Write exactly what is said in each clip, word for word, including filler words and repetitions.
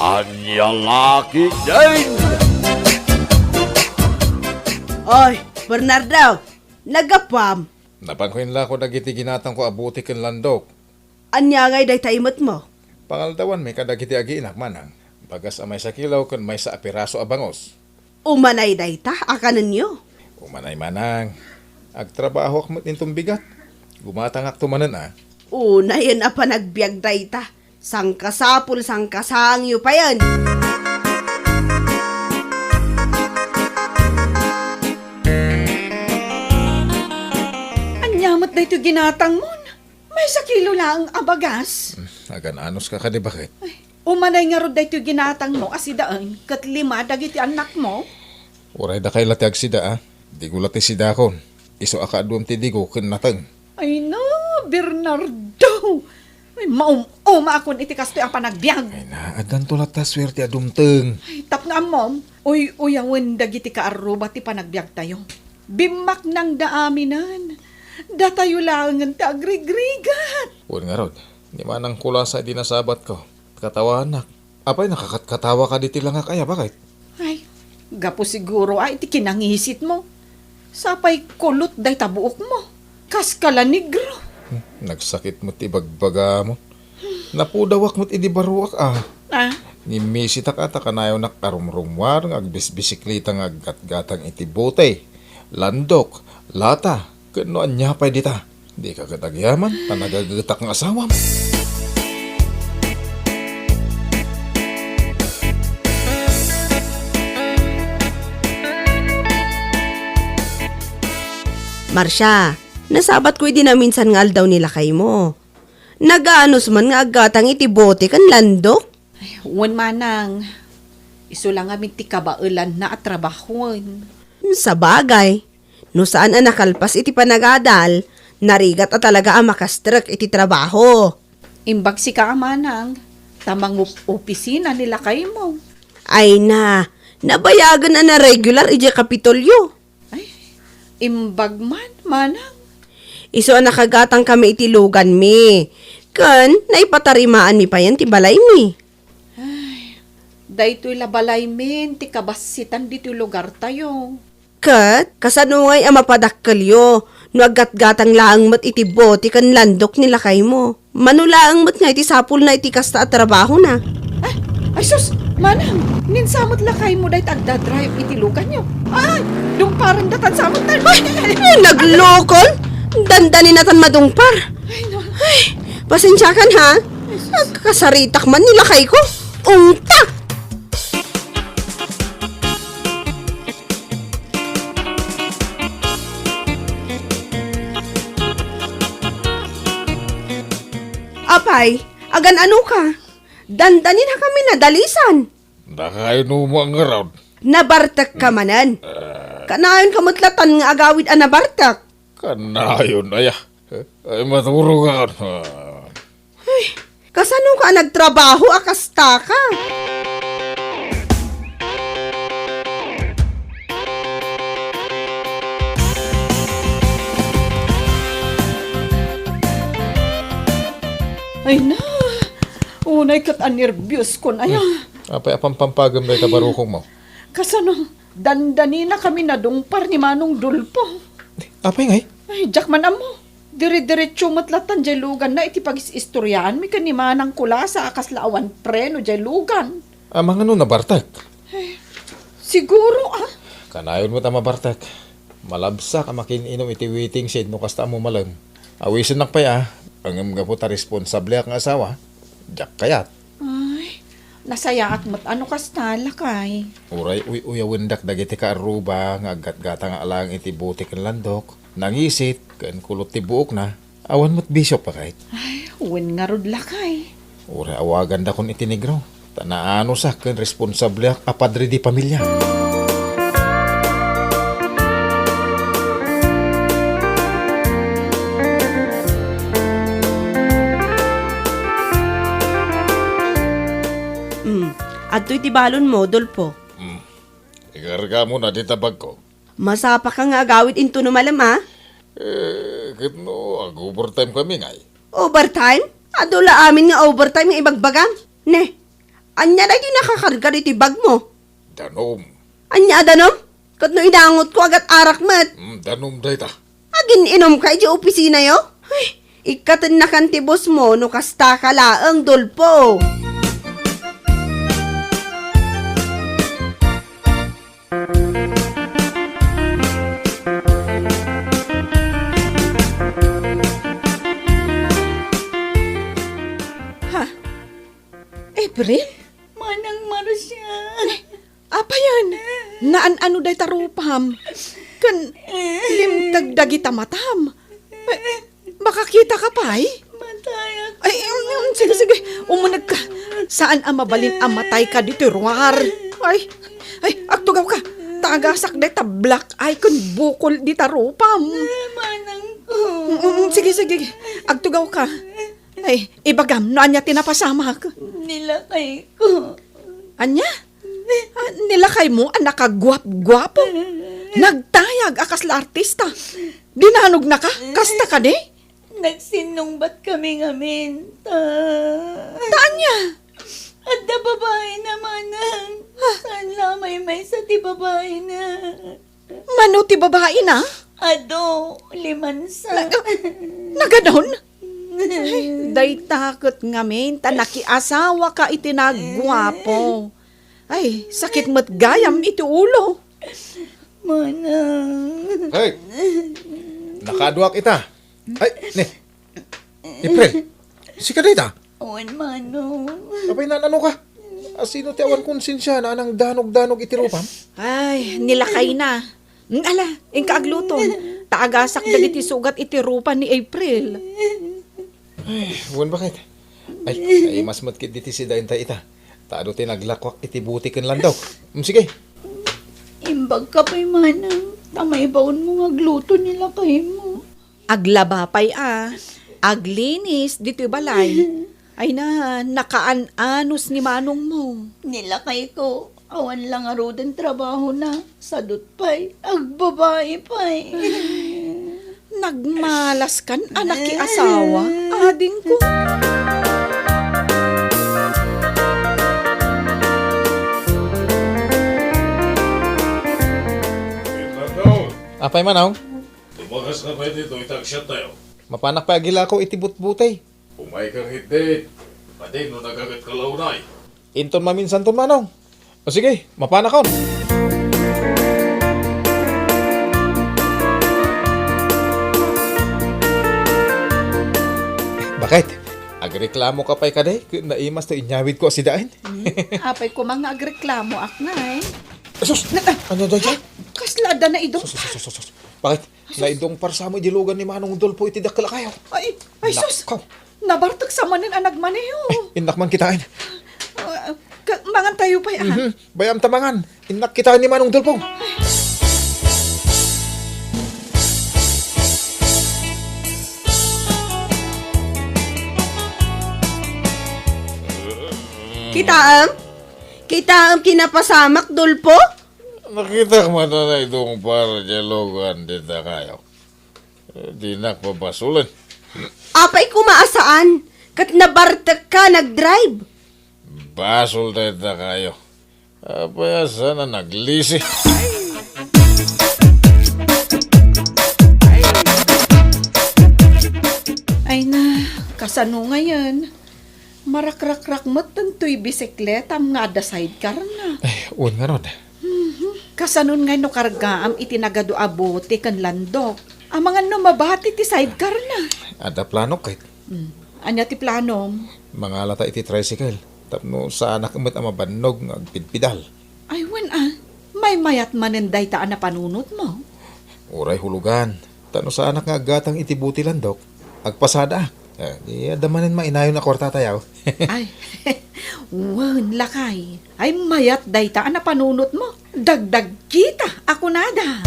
Ania la ketdin? Oy, Bernardo, naggapuam? Napanko inlako dagiti ginatangko a butik ken landok. Ania ngay dayta imetmo? Pangaldawanmi kadagiti agiinak, manang. Bagas a maysa kilo ken maysa a piraso a bangus. Umanay dayta a kanenyo? Umanay, manang. Agtrabahoak met inton bigat. Gumatangakto manen a. Unayen a panagbiag dayta. Sangkasapul, sangkasaangyo payen. Ania met daytoy ginatangmon? Maysa kilo laeng a bagas. Hmm, agan-anos ka kadi, baket? Ay, umanay ngarud daytoy ginatangmo a sidaen ket lima dagiti annakmo? Uray dakay la ti agsida, a. Digo la ti sidakon. Isu a kaaduem ti digo ken nateng. Ay na, Bernardo! Ay, maum-umaakon iti kastoy a panagbiag. Ay na, addanto latta suerte a dumteng. Ay, tapno ammom, uy-uyawen dagiti kaarruba ti panagbiagtayo. Bimmaknangda aminen. Datayo laengen ti agrigrigat. Wen ngarud, ni Manang Kulasa idi nasabatko. Katawanak. Apay, nakakatkatawa ka diti langak aya, baket? Ay, gapu siguro a iti kinangisitmo. Sapay kulot dayta buokmo. Kas kala negro. Hmm, nagsakit met ti bagbagam. Napudawak met idi baruak, a. Ah? Ngem misitak a ta kanayonak a rumrummuar nga agbisbisikleta nga aggatgatang iti bote, landok, lata, ken no ania pay dita. Dika ket agyaman ta nagagetak nga asawam. Marcia, nasabatko idi naminsan nga aldaw ni lakaymo. Naganos man nga aggatang iti bote ken landok? Ay, wen manang, isu la ngamin ti kabaelanna a trabahoen. Sabagay, no saan a nakalpas iti panagadal, narigat a talaga a makastrek iti trabaho. Imbag sika a manang, ta mangup-opisina ni lakaymo. Ay na, nabayagen a naregular idiay Kapitolyo. Ay, imbag man, manang. Isu a nakagatangkami iti luganmi, ken naipatarimaanmi payen ti balaymi. Ay, daytoy la balaymin ti kabassitan ditoy lugartayo. Ket kasano ngay a mapadakkelyo no aggatgatang laeng met iti bote ken landok ni lakaymo? Mano laeng met nga iti sapulna iti kasta a trabahona? Ah, ay sus, manang, ninsa met lakaymo dayta agdadrive iti luganyo? Ay, dungparendatan sa met tayo. Ay, ay, ay, naglokol! Dandaninatan madungpar. Ay, no. Ay, pasensiakan ha. Ay, sus. Agkasaritak man ni lakayko. Ungta! Apay, agan-ano ka? Dandanin ha kami nadalisan. Nakaino mo ngarud? Nabartek ka manen. Kanayon ka met latan nga agawid a nabartek. Kanayon, aya. Ay, maturog ka. Ay, kasano ka nagtrabaho a kasta ka? Ay na, unay ket a nerbios kon aya. Hmm. Apay a pampampagem dayta barukongmo? Kasano, dandaninakami nadungpar ni Manong Dolpo. Apay ngay? Ay, diak man ammo. Dire-diretso met latan jay luganna iti pagis-istoriaanmi ken ni Manang Kulasa a kasla awan preno jay lugan. Amangan no nabartek? Eh, siguro, ah. Kanayon met a mabartek. Malabsak a makin-inom iti waiting shed no kasta a mumalem. Awisennak pay, ah. Ngem gapu ta responsableak nga asawa, diak kayat. Ay, nasayaat met a no kasta, lakay. Uray uy-uyawendak dagiti kaarruba nga aggatgatang a laeng iti bote ken landok, nangisit, ken kulot ti buokna, awan met bisio, baket. Ay, wen ngarud, lakay. Uray awagandakon iti negro, ta naanosak ken responsableak a padre de pamilia. Mm. Adtoy ti balonmo, Dolpo. Mm. Ikargamona dita bagko. Masapaka nga agawid intono malem, a? Eh, ket no, ag-overtime kami ngay. Overtime? Adu la amin nga overtime nga ibagbagam. Ne, Ania daytoy nakakarga ditoy bagmo? Danum. Ania a danum? Ket no inangotko, agat-arak met. Mm, danum dayta. Agin-inumka idiay opisinayo? Ay, ikkatennakan ti boss mo no kasta ka laeng, Dolpo. Ha? April? Manang Marcia. Apay aya? Naan-ano dayta rupam? Ken limteg dagita matam. Eh, makakita ka pay? Matayak. Ay, um, um, sige, sige. Umuneg ka. Saan a mabalin a matay ka ditoy ruar? Ay, ay, agtugaw ka. Ta agasak dayta black eye ken bukol dita rupam. Eh, manang ko. Um, um, sige, sige. Agtugaw ka. Ay, ibagam no ania ti napasamak. Nilakay ko. Ania? Ah, nilakay mo a nakaguap-guapo? Nagtayag a kasla artista. Dinanogna ka? Kasta kadi? Nagsinnungbat kami ngamin. Ta... Ta ania? Adda babaina, manang. Ah. Saan la maymaysa ti babaina? Mano ti babaina? Adu, limansa. Na-, naganon? Ay, dayta ket ngamin ta nakiasawa ka iti nagguapo. Ay, sakit met gayam iti ulo. Manang. Hey! Nakaduak ita. Ay, ni. April, sika dayta? Wen, manong. Apay, naan-ano ka? Asino ti awan konsensia na nangdanog-danog iti rupam? Ay, nilakayna. Mm, ala, inka agluton. Ta agasak dagiti sugat iti rupa ni April. Ay, wen, bakit? Ay, ay, mas matkit diti si Daintay ita. Ta adu ti naglakwak iti buti ken landok. Mm, sige. Imbag ka pay, manang. Ta maibaon mo nga agluto ni lakay mo. Aglaba pay a, aglinis ditoy balay. Ay na, nakaan-anos ni manong mo. Ni lakay ko, awan la ngaruden trabahona, sadut pay, agbabai pay. Nagmalas kan a nakiasawa, adingko. Apay, manong? Lumagas ka pay ditoy ta agsiattayo. Mapanak pay agilako iti butbutay. Umayka ketdi. Pati no nagaget ka la unay. Inton maminsanton, manong. O sige, mapanakon. Bakit? Agreklamo ka pay kadi? Naimas to inyawid ko a sidain. Hmm? Apay koma nga agreklamoak, nay. Sus! Na-, ania dayta? Kasla adda naidong. Sus, sus, sus, sus, sus. Bakit? Sus. Naidong parsa mo idi lugan ni Manong Dolpo iti dakkel a kayo. Ay, ay, sus! Nakaw. Nabartek sa manen a nagmaneho. Eh, innak man kitaen. Ah, ka-, mangan tayo pay, ah. Mhm. Bayam ta mangan. Innak kitaen ni Manong Dolpo. Kitaem? Kitaem ti napasamak, Dolpo? Nakitak man a naidong parsa idi lugan dita kayo. Eh, dinak pabasolen. Apay koma a saan, ket nabartek ka nagdrive. Basol dayta kayo. Apay a saan a naglisi. Ay na, kasano ngayen? Marakrakrak met daytoy bisikletam nga adda sidecar na. Ay, wen ngarud. Mhm. Kasanon ngay no kargaam iti nagadu a bote ken landok? Amangan no mabati ti sidecar na. Adda planok ket. Hmm. Ania ti planom? Mangalata iti tricycle. Tapno saanak met a mabannog nga agpidpidal. Ay, wen a. Maymayat manen dayta a napanunot mo. Uray hulugan. Ta no saanak nga aggatang iti buti landok, agpasadaak. Eh, di adda manen mainayon a kuartatayo. Ay, wen, lakay. Ay, mayat dayta a napanunot mo. Dagdag kita a kunada.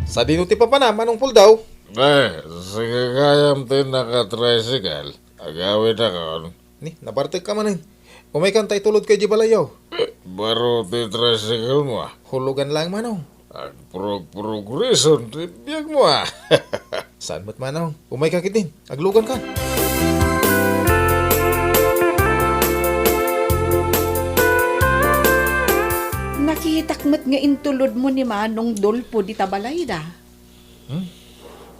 Sadino ti papanam, Manong Puldaw? Eh, sige gayam ti naka-tricycle. Agawidakon. Ni, nabartek ka manen. Umaykan ta itulod ka idiay balayyo. Baro ti tricycle mo, ah. Hulugan laeng, manong. Agprog-progreso ti biagmo, a. Saan met, Manong? Umayka ketdin. Agluganka. Nakitak met nga intulodmo ni Manong Dolpo dita balayda. Hmm?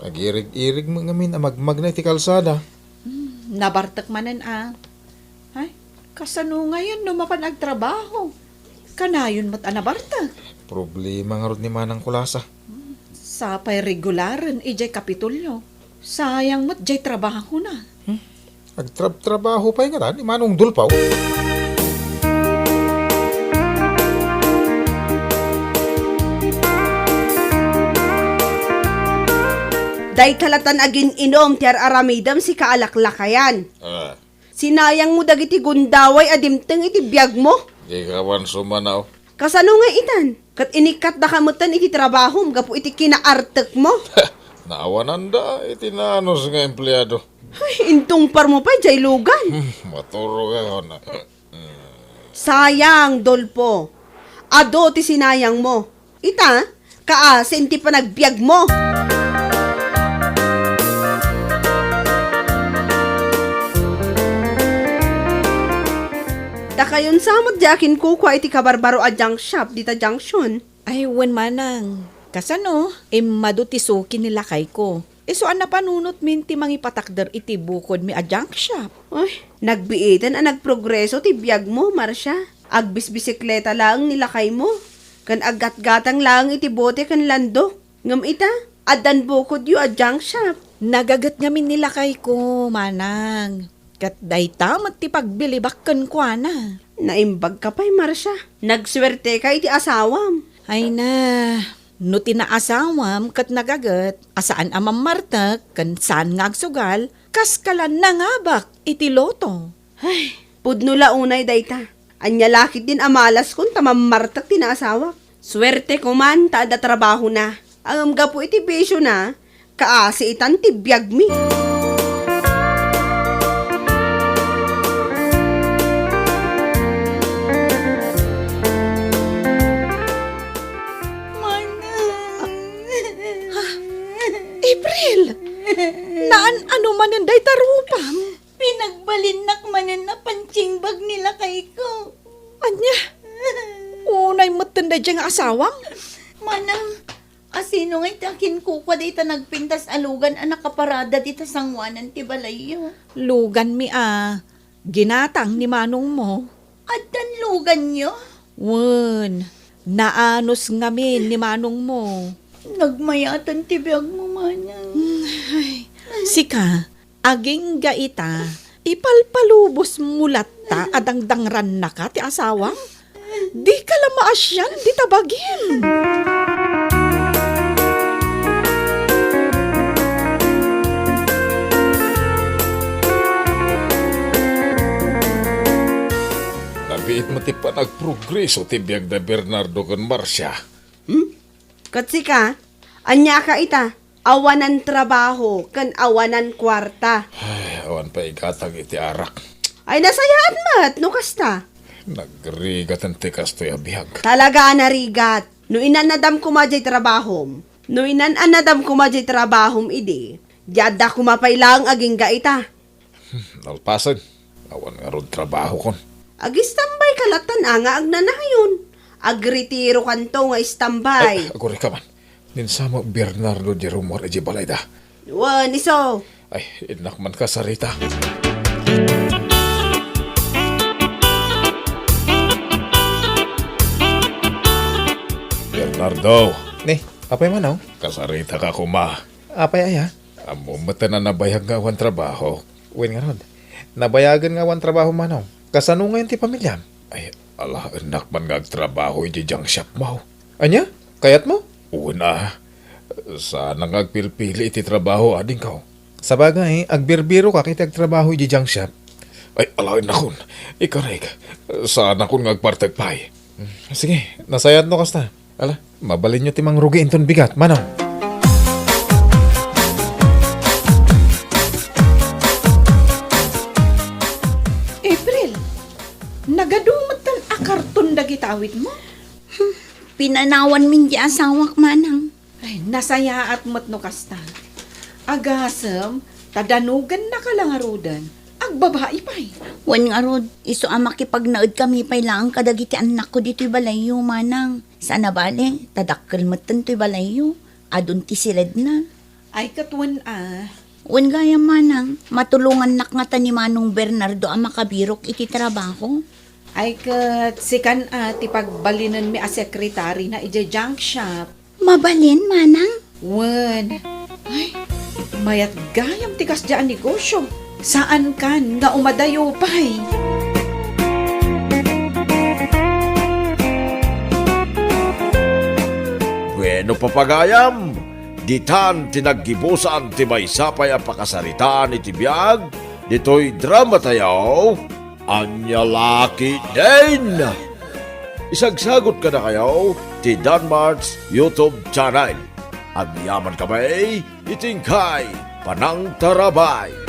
Agirig-irig met ngamin a magmagna iti kalsada. Hmm, nabartek manen a. Ay, kasano ngayon no mapan agtrabaho? Kanayon met a nabartek. Problema ngarud ni Manang Kulasa. Hmm, sapay regularen idiay Kapitolyo. Sayang met diay trabahona. Hmm? Agtrabtrabaho pay ngata ni Manong Dolpo. Dayta latan agin-inum ti ar-aramidem, sika a laklakayan. Ah. Sinayangmo dagiti gundaway a dimteng iti biagmo. Dika awan sumanaw. Kasano nga itan? Ket inikkatdaka metten iti trabahom gapu iti kinaartekmo. Naawananda iti naanus nga empleado. Ay, intungparmo pay diay lugan. Hmm, maturogakon. Sayang, Dolpo. Adu ti sinayangmo. Ita, kaasi ti panagbiagmo. Dakayon sa met diay akinkukua iti kabarbaro a junk shop dita junction. Ay, wen manang. Kasano? Immadu ti suki ni lakayko. Isu a napanunotmin ti mangipatakder iti bukodmi a junk shop. Ay, nagbiiten a nagprogreso ti biagmo, Marcia. Agbisbisikleta laeng ni lakaymo, ken aggatgatang laeng iti bote ken landok. Ngem ita, addan bukodyo a junk shop. Nagaget ngamin ni lakayko, manang. Ket dayta met ti pagbilibak kenkuana. Naimbagka pay, Marcia. Nagsuerteka iti asawam. Ay na, no ti naasawam ket nagaget a saan a mammartek ken saan nga agsugal, kaskala nangabak iti loto. Ay, pudno la unay dayta. Ania la ketdin a malaskon ta mammartek ti naasawak. Suerteko man ta adda trabahona. Ngem gapu iti bisiona, kaasi itan ti biagmi. Manang. Ha? April! Naan-ano manen dayta rupam? Pinagbalinnak manen a pansimbag ni lakayko. Ania? Unay metten daydiay nga asawam? Manang, asino ngay ti akinkukua dayta nagpintas a lugan a nakaparada dita sangoanan ti balayyo? Luganmi a ginatang ni manongmo. Addan luganyo? Wen, naanus ngamin ni manongmo. Nagmayatan ti biagmo, manang. Hmm, ay. Sika, agingga ita, ipalpalubosmo latta a dangdangrannaka ti asawam? Dika la maasian dita bagim. Nabiit met ti panagprogreso ti biag da Bernardo ken Marcia. Hmm? Ket sika, aniaka ita? Awanan trabaho ken awanan kuarta. Ay, awan pay igatang iti arak. Ay, nasayaat met no kasta. Nagrigaten ti kastoy a biag. Talaga a narigat. No inan-anadam koma diay trabahom. No inan-anadam koma diay trabahom idi, di adda koma pay laeng agingga ita. Hmm, nalpasen. Awan ngarud trabahokon. Agistambay ka lattan a nga agnanayon. Agretirokanto nga istambay. Ay, agurayka man. Ni Sam Bernardo diay rummuar idiay balayda. Wen, isu. Ay, innak man kasarita. Bernardo. Ni, apay man, aw? Kasaritaka koma. Apay aya? Ammom met a nabayag nga awan trabaho. Wen ngarud, nabayagen nga awan trabaho, manong. Kasano ngayon ti pamiliam? Ay, alaennak man nga agtrabaho iti junk shop mo. Ania? Kayatmo? Wen a. Saanak nga agpilpili iti trabaho, adingko. Sabagay, agbirbiroka iti agtrabaho iti junk shop. Ay, alaennakon. Ikarik. Saanakon nga agpartek pay. Hmm, sige, nasayaat no kasta. Ala, mabalinyo ti mangrugi inton bigat, manong. April, nagadu metten a karton dagiti awitmo? Hmm, Pinanawanmin ti asawak, manang. Ay, nasayaat met no kasta. Agasem, ta danogennaka la ngaruden. Agbabai pay. Wen ngarud, isu a makipagnaedkami pay laeng kadagiti annakko ditoy balayyo, manang. Saan a bale, ta dakkel metten toy balayyo. Adun ti siledna. Ay, ket wen a. Wen gayam, manang, matulongannak ngata ni Manong Bernardo a makabirok iti trabaho. Ay, ket sikan a ti pagbalinenmi a sekretarina idiay junk shop. Mabalin, manang? Wen. Ay, mayat gayam ti kasdiay a negosio. Saankan nga umadayo pay. Bueno, papagayam, ditan ti naggibusan ti maysa pay a pakasaritaan iti biag ditoy dramatayo, Ania La Ketdin. Isagsagot kadakayo ti Danmart's YouTube channel. Agyamankami iti inkay panangtarabay.